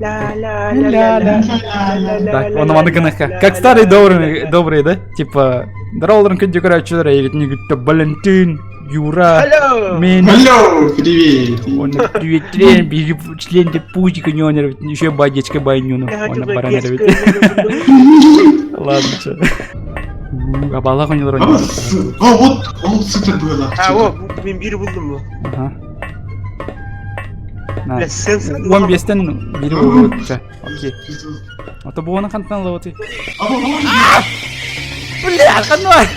Так, он маны гынахка. Как старые добрые, добрые, да? Типа, здорово, күндү көрөөччүлэр, эйигитин күттэ Валентин, Юра, мен. Алло, привет. Он привет, член, биһиги член деп путика нёнер, еще бадечка байнюну. Он баранер ведь. Ладно, чё. Абалах у него А, а, вот, ол супер было. А, о, мен бири булдум бу. Ага. Бля, сенсор. Уон биэстэн бири булбут. Окей. А то буона хантан лаваты. Бля, ханной!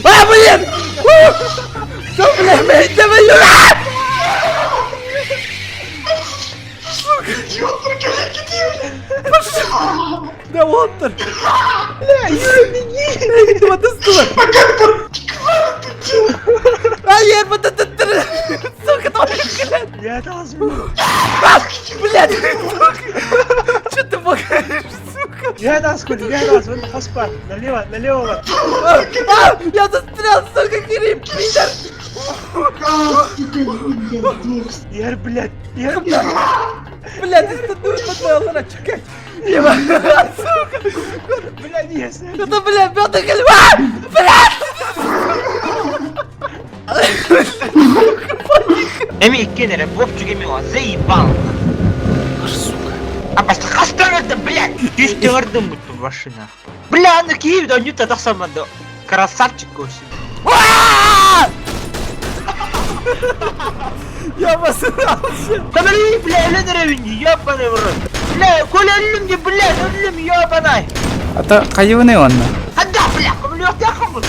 А, блин! Что, бля, блядь, давай, Сука! Пошел! Да вот он! Бля, Юра, беги! Ты вот А, я вот это... Сука, твою, блядь! Я должен. Блядь, сука! Че ты бухаешь, сука? Я должен, я должен, хоспа, налево, налево. А, я застрял, сука, Кирилл, пидор! Я, блядь, я, блядь. Блядь, ты дура подвала, чекай. Сука! Бля, нет. Это, блядь, Петр Кальва! Блядь! Эми иккиэн эрэ, Вовчик эми о, заебал. Сука. А просто хастан блядь! Түс тыгырдым буту машина. Бля, ну Киев, да не тогда сама да. Красавчик вообще. Я обосрался! Да блин, бля, өлөн ёбаный в рот. Бля, Коля өллүм де, блядь, өллүм, ёбаный. А то хайваны он. А да, бля, көмлөктө хамыл.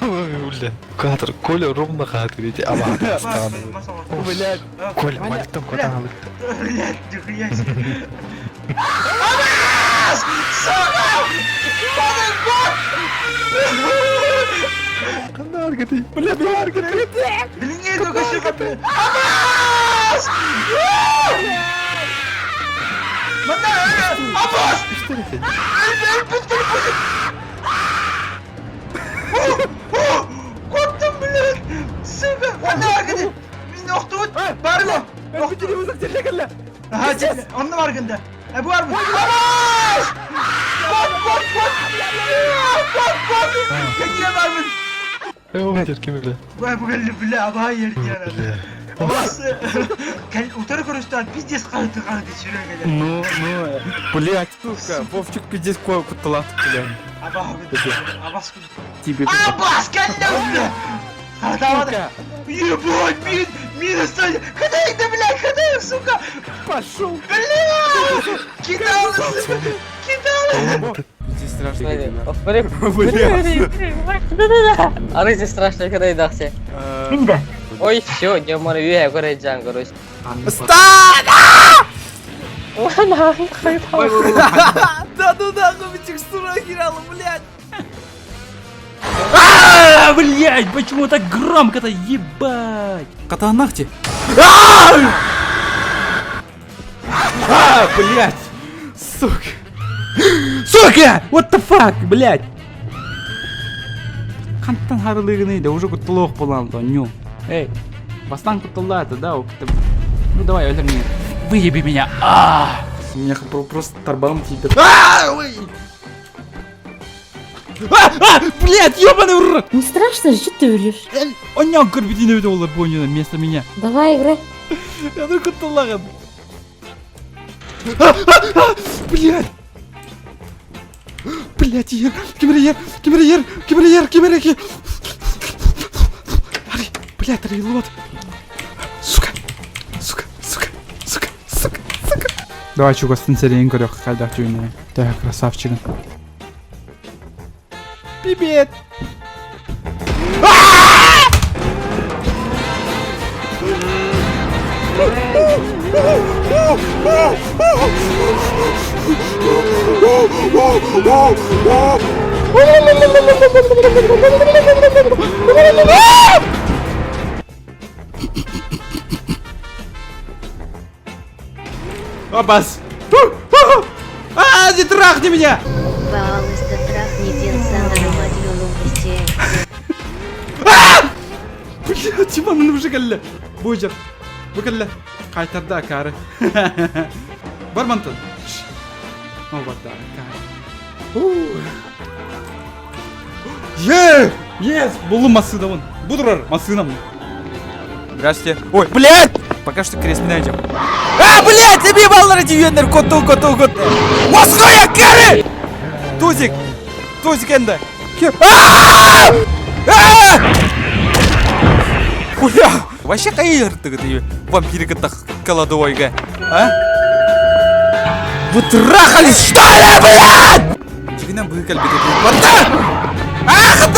Бля, кадр, Коля ровно хат, видите, а Блядь. Коля, маликтан котан Блядь, нихуя себе. Сука! Ёбаный год! Бля, бля, Блин, только сука, блядь. Абас! Абас! Korktum блядь! Сука! Хана Мин охтубут! Барла! Аха, онно бар гында. Э, бу бар бу. Абас! Кот, кот, кот! Кот, кот! Кекире барбын. Бу бу бля, абай ерген. Абас! Кел утары көрүстөн пиздец калды калды сүрөгөлөр. Ну, ну, блядь, сука, Вовчик пиздец кутталат, блядь. Абас, абас. Тебе Абас, кэллэ! Сука! Ебать, мин, мин остань! Ходай, да, блядь, ходай, сука! Пошел! Бля! Кидал, сука! Кидал! Пиздец страшно. Ары здесь страшно, когда идахте. Ой, все, я морю, я говорю, короче. Стан! Да ну нахуй, текстура охерала, блядь! А, блядь, почему так громко-то, ебать? Катанахти. А, блядь! Сука! Сука! What the fuck, блядь? Хантан харылыгыны да уже кутталох булан то ню. Эй, бастан кутталла да, Ну давай, өлөр меня. Выеби меня. А! Меня просто тарбан тебе. А! Ой! А! А! Блядь, ёбаный в рот! Не страшно же, что ты врешь? Он көрбүтүнө олар бойнуна вместо меня. Давай играй. Я только кутталаган. А! А! А! Блядь! Блядь, ер, кимер ер, кимер ер, кимер ер, кимер ер. Ари, блядь, ари, лот. Сука, сука, сука, сука, сука, сука. Давай чугастын серийин көрөх хайдах түйүнэ. Так, красавчик. Привет. Абас! А, не трахни меня! Пожалуйста, трахни ден Сандера новости. Блядь, Иван, ну уже калля. Божер. Бу калля. Қайтарды акары. Бар мантан. О, барда акары. Е! Yes! Буллум массыынабын. Бу турар массыынам. Здрасте. Ой, блядь! Пока что крест не найдем. А, блядь, тебе баллары дүйеннер, коту, коту, коту. Москва, акары! Тузик! Тузик энді. А! А! Хуя! Вообще кайыр ты вампиры кытта кладовойга. А? Вы трахались, что ли, блядь? Дьиҥинэн быһыы кэлбит этэ. Барда! Ах,